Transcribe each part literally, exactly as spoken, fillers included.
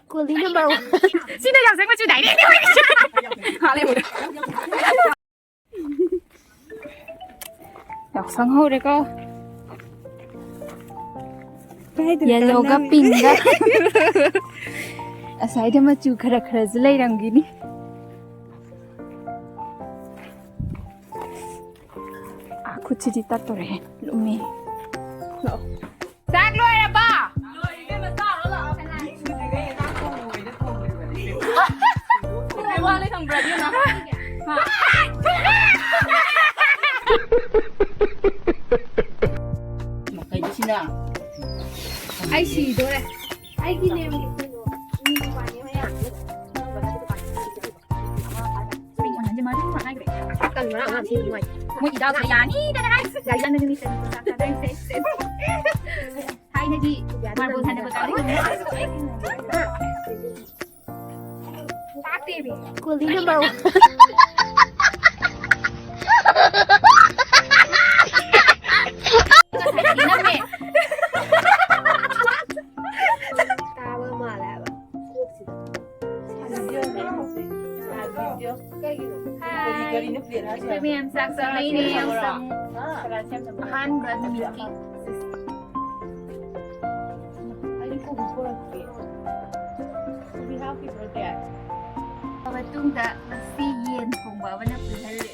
ꯀꯣꯂꯤ number one. ꯁꯤꯅ ꯌꯥꯎꯁꯪ ꯃꯆꯨ ꯗꯥꯏꯔꯦꯛꯅꯦ꯫ ꯌꯥꯎꯁꯪ ꯍꯧꯔꯦꯀꯣ꯫ ꯀꯥꯏꯗꯅꯣ ꯌꯦꯜꯂꯣꯒ ꯀꯥꯟꯅꯔꯤ? ꯄꯤꯡꯒ꯫ ꯑꯁ꯭ꯋꯥꯏꯗ ꯃꯆꯨ ꯈꯔ ꯈꯔꯁꯨ ꯂꯩꯔꯝꯒꯤꯅꯤ꯫ ꯑꯥ, ꯈꯨꯠꯁꯤꯗꯤ ꯇꯠꯇꯣꯔꯦ꯫ ꯂꯨꯝꯃꯤ꯫ ꯂꯥꯛꯑꯣ꯫ ꯆꯥꯛ ꯂꯣꯏꯔꯕꯣ? ꯋꯥ ꯂꯩ ꯈꯪꯕ꯭ꯔꯥ, ꯏꯕꯦꯝꯃ? ꯍꯥ? ꯀꯩꯅꯣ ꯁꯤꯅ? ꯑꯩ ꯁꯤꯗꯣꯔꯦ꯫ ꯑꯩꯒꯤ ꯅꯦꯝꯒꯤ ꯀꯩꯅꯣ, ꯃꯤ ꯅꯨꯄꯥꯅꯦ ꯃꯌꯥꯝ꯫ ꯃꯣꯏ ꯏꯗꯥꯎꯁꯦ ꯌꯥꯅꯤꯗꯅ ꯍꯥꯏ꯫ ꯒꯥꯔꯤ ꯂꯥꯟꯕ ꯅꯨꯃꯤꯠꯇꯅꯤ ꯆꯥꯛ ꯆꯥꯅꯔꯤꯁꯦ꯫ ꯊꯥꯏꯅꯗꯤ ꯃꯥꯔꯕꯣꯜ ꯁꯥꯟꯅꯕ ꯀꯥꯟꯗ ꯀꯣꯂꯤ ꯅꯝꯕꯔ ꯋꯥꯟ꯫ ꯇꯥꯕ ꯃꯥꯜꯂꯦ ꯍꯥꯏꯕ꯫ ꯀꯣꯛꯁꯤꯗ꯫ ꯀꯩꯒꯤꯅꯣ? ꯀꯔꯤ, ꯀꯔꯤꯅꯣ ꯄ꯭ꯂꯦꯠ ꯍꯥꯏꯁꯦ? ꯑꯩꯈꯣꯏ ꯃꯌꯥꯝ ꯆꯥꯛ ꯆꯥꯅꯩꯅꯦ ꯌꯥꯎꯁꯪ ꯑꯍꯥꯟꯕ ꯅꯨꯃꯤꯠꯀꯤ꯫ ꯃꯇꯨꯡꯗ ꯉꯁꯤ ꯌꯦꯟ ꯊꯣꯡꯕ ꯑꯃꯅ ꯄꯤꯍꯜꯂꯦ꯫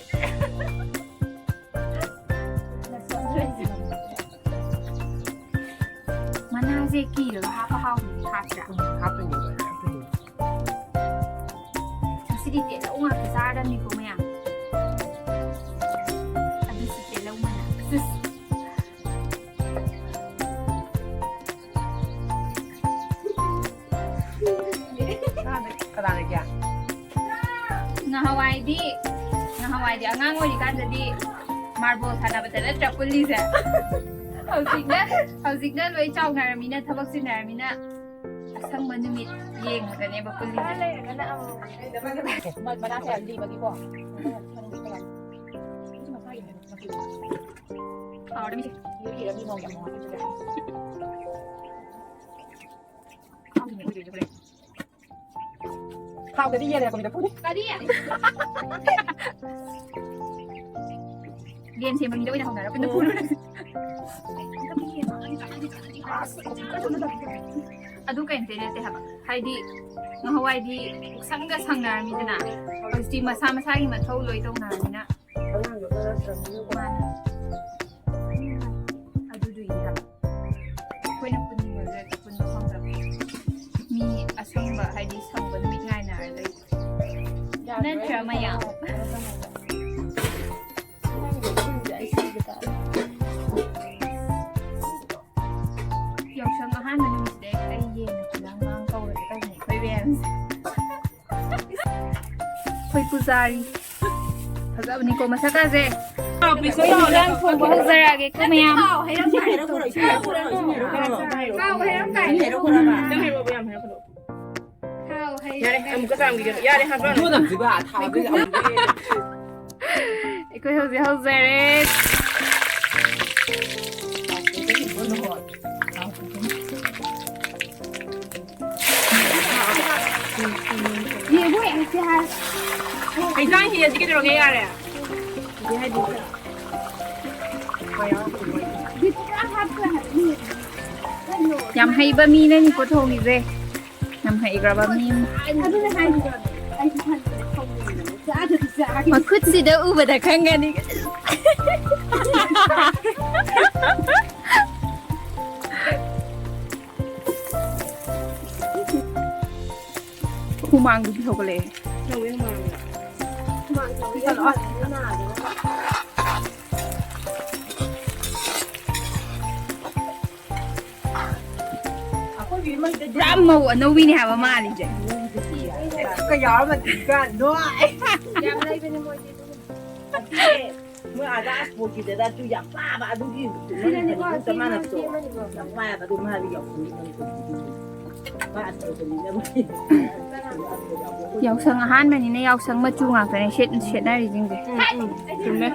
ꯃꯅꯥꯁꯦ ꯀꯤꯔꯒ ꯍꯥꯞꯄ ꯍꯥꯎꯕꯅꯤ, ꯍꯥꯞꯇ꯭ꯔꯥ? ꯎꯝ, ꯍꯥꯞꯄꯅꯤ, ꯍꯥꯞꯄꯅꯤ꯫ ꯉꯁꯤꯗꯤ ꯇꯦꯜꯍꯧ ꯉꯥꯛꯇ ꯆꯥꯔꯗꯝꯅꯤꯀꯣ ꯃꯌꯥꯝ꯫ ꯑꯗꯨꯁꯨ ꯇꯦꯜꯍꯧ ꯃꯅꯥ꯫ ꯁꯤꯁ꯫ ꯀꯅꯥꯅ ꯀꯌꯥ? ꯉꯍꯥꯟꯋꯥꯏꯗꯤ, ꯉꯍꯥꯟꯋꯥꯏꯗꯤ ꯑꯉꯥꯡ ꯑꯣꯏꯔꯤꯀꯥꯟꯗꯗꯤ ꯃꯥꯔꯕꯣꯜ ꯁꯥꯟꯅꯕꯗ ꯅꯠꯇ꯭ꯔꯥ ꯄꯨꯜꯂꯤꯁꯦ? ꯍꯧꯖꯤꯛꯅ, ꯍꯧꯖꯤꯛꯅ ꯂꯣꯏ ꯆꯥꯎꯅꯔꯃꯤꯅ, ꯊꯕꯛ ꯆꯤꯟꯅꯔꯃꯤꯅ, ꯑꯁꯪꯕ ꯅꯨꯃꯤꯠ ꯌꯦꯡꯉꯒꯅꯦꯕ ꯄꯨꯜꯂꯤꯁꯦ꯫ ꯃꯅꯥ ꯀꯌꯥ ꯂꯤꯕꯒꯤꯀꯣ? ꯍꯥꯎꯔꯦ ꯃꯤꯁꯦ꯫ ꯌꯨꯕꯤꯔ ꯃꯤ ꯃꯧ ꯌꯥꯝ ꯅꯨꯡꯉꯥꯏ꯫ ꯈꯪꯗꯦ, ꯊꯥꯎꯗꯗꯤ ꯌꯦꯟ ꯂꯩꯔꯛꯄꯅꯤꯗ ꯐꯨꯅꯤ꯫ ꯀꯔꯤ? ꯌꯦꯟ ꯁꯦꯝꯕ ꯃꯤꯗ ꯑꯣꯏꯅ ꯍꯧꯅꯔꯛꯄꯅꯤ꯫ ꯐꯨꯔꯨꯔꯁꯤ꯫ ꯑꯗꯨ ꯀꯩꯝꯇ ꯅꯠꯇꯦ ꯍꯥꯏꯕ꯫ ꯍꯥꯏꯗꯤ ꯉꯍꯥꯟꯋꯥꯏꯗꯤ ꯁꯪꯒ ꯁꯪꯅꯔꯝꯃꯤꯗꯅ, ꯍꯧꯖꯤꯛꯇꯤ ꯃꯁꯥ ꯃꯁꯥꯒꯤ ꯃꯊꯧ ꯂꯣꯏ ꯇꯧꯅꯔꯕꯅꯤꯅ꯫ ꯃꯥꯅꯦ꯫ ꯑꯗꯨꯗꯨꯒꯤ ꯍꯥꯏꯕ꯫ ꯑꯩꯈꯣꯏꯅ ꯄꯨꯟꯅꯤꯡꯕꯁꯦ ꯄꯨꯟꯕ ꯐꯪꯗꯕ꯫ ꯃꯤ ꯑꯁꯪꯕ ꯍꯥꯏꯗꯤ ꯁꯪꯕ ꯅꯨꯃꯤꯠ ꯉꯥꯏꯅꯔ ꯂꯩ꯫ ꯅꯠꯇ꯭ꯔ ꯃꯌꯥꯝ? ꯌꯥꯎꯁꯪ ꯑꯍꯥꯟꯕ ꯅꯨꯃꯤꯠꯁꯤꯗ ꯑꯩ ꯌꯦꯟ ꯈꯨꯂꯥꯡ ꯂꯥꯡ ꯀꯧꯔꯒꯦ ꯇꯧꯕꯅꯦ ꯑꯩꯈꯣꯏ ꯃꯌꯥꯝꯁꯦ꯫ ꯑꯩꯈꯣꯏ ꯄꯨꯖꯥꯔꯤ꯫ ꯐꯖꯕꯅꯤꯀꯣ ꯃꯁꯛꯀꯥꯁꯦ꯫ ꯏꯟꯖꯥꯡ ꯊꯣꯡꯕ ꯍꯧꯖꯔꯛꯑꯒꯦꯀꯣ ꯃꯌꯥꯝ꯫ ꯊꯥꯎ ꯍꯩꯔꯝꯗꯥꯏ꯫ ꯊꯥꯎ ꯍꯩꯔꯝꯗꯥꯏ꯫ ꯊꯥꯎ ꯍꯩꯔꯝꯗꯥꯏ꯫ ꯊꯥꯎ ꯍꯩꯔꯝꯗꯥꯏ꯫ ꯌꯥꯔꯦ, ꯑꯃꯨꯛꯀ ꯆꯥꯝꯈꯤꯒꯦ꯫ ꯌꯥꯔꯦ, ꯍꯥꯞꯄ꯫ ꯑꯩꯈꯣꯏ ꯍꯧꯖꯤꯛ ꯍꯧꯖꯔꯦ꯫ ꯌꯦꯡꯉꯣ, ꯌꯦꯡꯉꯣ, ꯁꯤ ꯍꯥꯏ꯫ ꯍꯩꯖꯥꯡ ꯍꯦꯛꯑꯁꯤ ꯀꯩꯗꯧꯔꯒꯦ? ꯌꯥꯔꯦ꯫ ꯕꯤꯠ ꯄꯨꯔꯥ ꯍꯥꯞꯄ ꯍꯥꯏꯕꯅꯤ꯫ ꯌꯥꯝ ꯍꯩꯕ ꯃꯤꯅꯅꯤꯀꯣ ꯊꯣꯡꯉꯤꯁꯦ꯫ ꯌꯥꯝ ꯍꯩꯈ꯭ꯔꯕ ꯃꯤ ꯑꯃ꯫ ꯑꯗꯨꯅꯦ ꯍꯥꯏꯁꯤꯀꯣ꯫ ꯑꯩꯁꯨ ꯈꯪꯗꯦ, ꯈꯪꯗꯦ꯫ ꯆꯥꯗꯗꯤ ꯆꯥꯒꯦ꯫ ꯃꯈꯨꯠꯁꯤꯗ ꯎꯕꯗ ꯈꯪꯒꯅꯤ꯫ ꯍꯨꯃꯥꯡꯗꯨꯗꯤ ꯁꯧꯒꯠꯂꯛꯑꯦ꯫ ꯁꯧꯋꯦ ꯍꯨꯃꯥꯡꯅ꯫ ꯍꯨꯃꯥꯡ ꯁꯧꯋꯦ꯫ ꯄꯤꯁꯜꯂꯛꯑꯣ꯫ ꯅꯥꯗꯅꯕ꯫ ꯑꯩꯈꯣꯏꯒꯤ ꯏꯃꯩꯗꯗꯤ ꯄꯨꯔꯥ ꯃꯧ ꯑꯅꯧꯕꯤꯅꯦ ꯍꯥꯏꯕ ꯃꯥꯜꯂꯤꯁꯦ꯫ ꯀ ꯌꯥꯎꯔꯝꯃꯗꯤ ꯀ ꯅꯣꯏ꯫ ꯌꯥꯝ ꯂꯩꯕꯅꯦ ꯃꯣꯏꯗꯤ ꯑꯗꯨꯒꯨꯝꯕ꯫ ꯑꯗꯨꯅꯦ, ꯃꯣꯏ ꯑꯥꯗ ꯑꯁꯄꯣꯔꯠꯀꯤꯗꯗ ꯑꯗꯨ ꯌꯥꯝ ꯄꯥꯕ ꯑꯗꯨꯒꯤ ꯁꯤꯗꯅꯤꯀꯣ, ꯃꯅꯨꯡꯗ ꯁꯤ ꯃꯥꯅ ꯃꯣꯏ ꯁꯤ ꯑꯃꯅꯤꯀꯣ꯫ ꯌꯥꯝ ꯄꯥꯏꯌꯦꯕ ꯑꯗꯨ ꯃꯥ ꯍꯥꯏꯕ ꯌꯥꯎꯁꯪꯒꯤ ꯃꯅꯨꯡꯗ꯫ ꯃꯥ ꯑꯁꯄꯣꯔꯠꯀꯤꯅꯤꯅ ꯃꯣꯏ꯫ ꯌꯥꯎꯁꯪ ꯑꯍꯥꯟꯕꯅꯤꯅ ꯌꯥꯎꯁꯪ ꯃꯆꯨ ꯉꯥꯛꯇꯅꯦ ꯁꯦꯠ-, ꯁꯦꯠꯅꯔꯤꯁꯤꯡꯁꯦ꯫ ꯎꯝ, ꯎꯝ, ꯆꯨꯝꯃꯦ꯫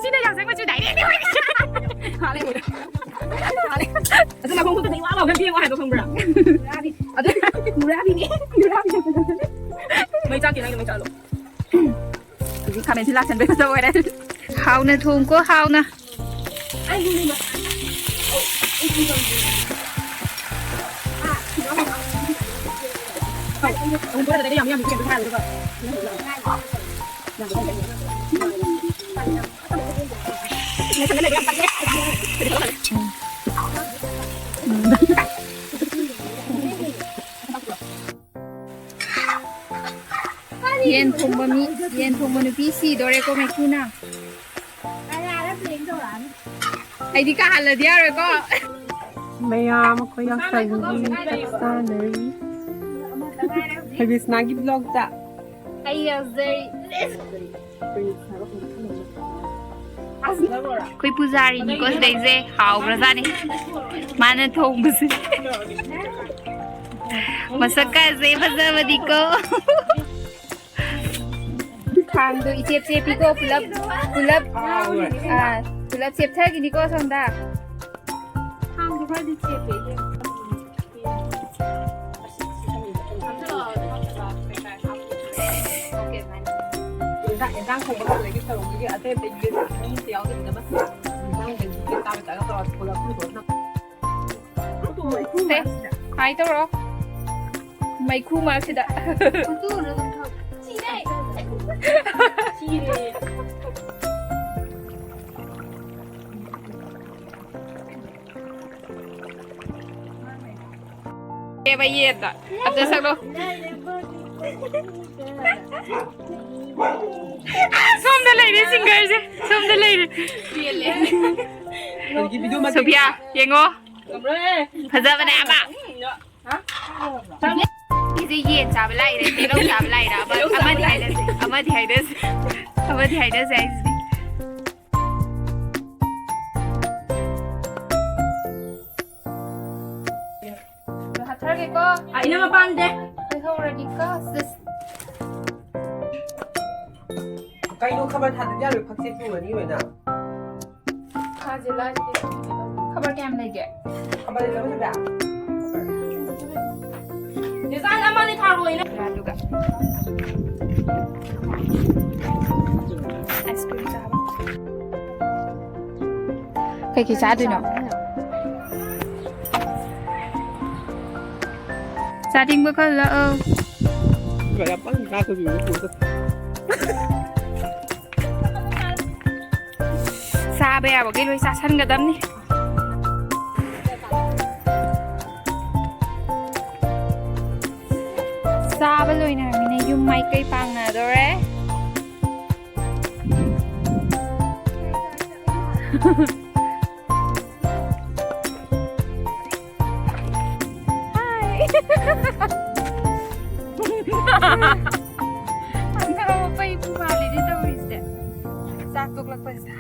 ꯁꯤꯅ ꯌꯥꯎꯁꯪ ꯃꯆꯨ direct ꯅꯦ ꯍꯣꯏ꯫ ꯑꯗꯨ ꯃꯈꯣꯡ ꯈꯨꯠꯇ ꯏꯋꯥ ꯋꯥ ꯈꯟꯕ ꯌꯦꯡꯉꯣ ꯍꯥꯏꯕ ꯈꯪꯕ꯭ꯔꯥ? ꯑꯗꯨ ꯃꯨꯔꯥꯕꯤꯅꯦ, ꯃꯨꯔꯥꯕꯤ꯫ ꯃꯩ ꯆꯥꯛꯀꯦ ꯅꯪꯒꯤ ꯃꯩ ꯆꯥꯛꯂꯣ꯫ ꯍꯧꯖꯤꯛ ꯈꯥꯃꯦꯟꯁꯤ ꯂꯥꯛꯁꯟꯕꯩ ꯃꯇꯝ ꯑꯣꯏꯔꯦ꯫ ꯍꯥꯎꯅ ꯊꯣꯡꯀꯣ, ꯍꯥꯎꯅ꯫ ꯌꯦꯟ ꯊꯣꯡꯕ ꯃꯤ, ꯌꯦꯟ ꯊꯣꯡꯕ ꯅꯨꯄꯤ ꯁꯤꯗꯣꯔꯦꯀꯣ ꯃꯩꯈꯨꯅ꯫ ꯑꯩꯗꯤ ꯀꯥꯍꯜꯂꯗꯤ ꯌꯥꯔꯣꯏꯀꯣ꯫ ꯃꯌꯥꯝ ꯑꯩꯈꯣꯏ ꯌꯥꯎꯁꯪꯒꯤ ꯆꯥꯛ ꯆꯥꯅꯔꯤ꯫ ꯍꯕꯤꯁꯅꯥꯒꯤ ꯕ꯭ꯂꯣꯛꯇ ꯑꯩ ꯌꯥꯎꯖꯔꯤ꯫ ꯑꯩꯈꯣꯏ ꯄꯨꯖꯥꯔꯤꯅꯤꯀꯣ ꯁꯤꯗꯩꯁꯦ꯫ ꯍꯥꯎꯈ꯭ꯔꯖꯥꯠꯅꯤ ꯃꯥꯅ ꯊꯣꯡꯕꯁꯦ꯫ ꯃꯁꯛꯀꯁꯦ ꯐꯖꯕꯅꯤꯀꯣ꯫ ꯈꯥꯡꯗꯣ ꯏꯆꯦꯞ ꯆꯦꯞꯄꯤꯀꯣ ꯄꯨꯂꯞ, ꯄꯨꯂꯞ꯫ ꯑꯥ, ꯄꯨꯂꯞ ꯆꯦꯞꯊꯈꯤꯅꯤꯀꯣ ꯁꯣꯝꯗ꯫ ꯈꯥꯡꯗꯣ ꯈꯔꯗꯤ ꯆꯦꯞꯄꯦ ꯏꯆꯦ꯫ ꯌꯦꯟꯖꯥꯡ ꯌꯦꯟꯖꯥꯡ ꯊꯣꯡꯕ ꯍꯧꯔꯒꯦ ꯇꯧꯔꯝꯕꯒꯤ ꯑꯇꯩ ꯑꯇꯩ ꯌꯦꯟ ꯃꯤ ꯑꯝꯇ ꯌꯥꯎꯗꯕꯤꯗ ꯃꯁꯤ ꯌꯦꯟꯖꯥꯡ ꯌꯦꯟ ꯆꯥꯕ ꯆꯥꯒ ꯇꯧꯔ ꯊꯣꯛꯂꯛꯄꯗꯣ ꯅꯪ꯫ ꯁꯦ, ꯍꯥꯏ ꯇꯧꯔꯣ꯫ ꯃꯩꯈꯨ ꯃꯔꯛꯁꯤꯗ꯫ ꯁꯤꯔꯦ꯫ ꯑꯦꯕ ꯌꯦꯟꯗ꯫ ꯑꯝꯇ ꯁꯛꯂꯣ꯫ ꯁꯣꯝꯗ ꯂꯩꯔꯦ ꯁꯤꯡꯒꯔꯁꯦ꯫ ꯁꯣꯝꯗ ꯂꯩꯔꯦ꯫ ꯁꯣꯐꯤꯌꯥ, ꯌꯦꯡꯉꯣ꯫ ꯐꯖꯕꯅꯦ ꯑꯃ꯫ ꯁꯤꯁꯦ ꯌꯦꯟ ꯆꯥꯕ ꯂꯥꯛꯏꯔꯦ, ꯇꯤꯜꯍꯧ ꯆꯥꯕ ꯂꯥꯛꯏꯔꯕ? ꯑꯃꯗꯤ ꯍꯥꯏꯅꯁꯦ, ꯑꯃꯗꯤ ꯍꯥꯏꯅꯁꯦ, ꯑꯃꯗꯤ ꯍꯥꯏꯅꯁꯦ ꯍꯥꯏꯁꯤꯗꯤ꯫ ꯍꯥꯠꯊꯔꯒꯦꯀꯣ꯫ ꯑꯩꯅ ꯃꯄꯥꯟꯗꯦ꯫ ꯂꯩꯍꯧꯔꯒꯦꯀꯣ, ꯁꯤꯁ꯫ ꯀꯩꯅꯣ ꯈꯕꯔ ꯊꯥꯗꯗꯤ ꯌꯥꯔꯣꯏ, ꯐꯛꯁꯦ ꯇꯨꯔꯅꯤ ꯂꯣꯏꯅ꯫ ꯈꯥꯁꯦ ꯂꯥꯁꯦ꯫ ꯈꯕꯔ ꯀꯌꯥꯝ ꯂꯩꯒꯦ? ꯈꯕꯔ ꯂꯩꯇꯕ ꯁꯤꯗ? ꯗꯤꯖꯥꯏꯟ ꯑꯃꯅꯤ ꯊꯥꯔꯛꯑꯣ, ꯏꯅꯦ꯫ ꯑꯗꯨꯒ ꯑꯥꯏꯁ ꯀ꯭ꯔꯤꯝ ꯆꯥꯕ꯫ ꯀꯩꯀꯩ ꯆꯥꯗꯣꯏꯅꯣ? ꯆꯥꯅꯤꯡꯕ ꯈꯜꯂꯛꯑꯣ꯫ ꯌꯥꯝ ꯄꯪ ꯆꯥꯗꯕꯤꯗ ꯄꯨꯔꯒ꯫ ꯆꯥꯕ ꯌꯥꯕꯒꯩ ꯂꯣꯏ ꯆꯥꯁꯟꯒꯗꯕꯅꯤ꯫ ꯆꯥꯕ ꯂꯣꯏꯅꯔꯕꯅꯤꯅ ꯌꯨꯝ ꯃꯥꯏꯀꯩ ꯄꯥꯡꯅꯗꯣꯔꯦ꯫ Hi. ꯑꯉꯥꯎꯕ ꯏꯄꯨ ꯃꯥꯜꯂꯤꯅꯦ ꯇꯧꯔꯤꯁꯦ꯫ ꯆꯥꯛ ꯇꯣꯛꯂꯛꯄꯁꯤꯗ꯫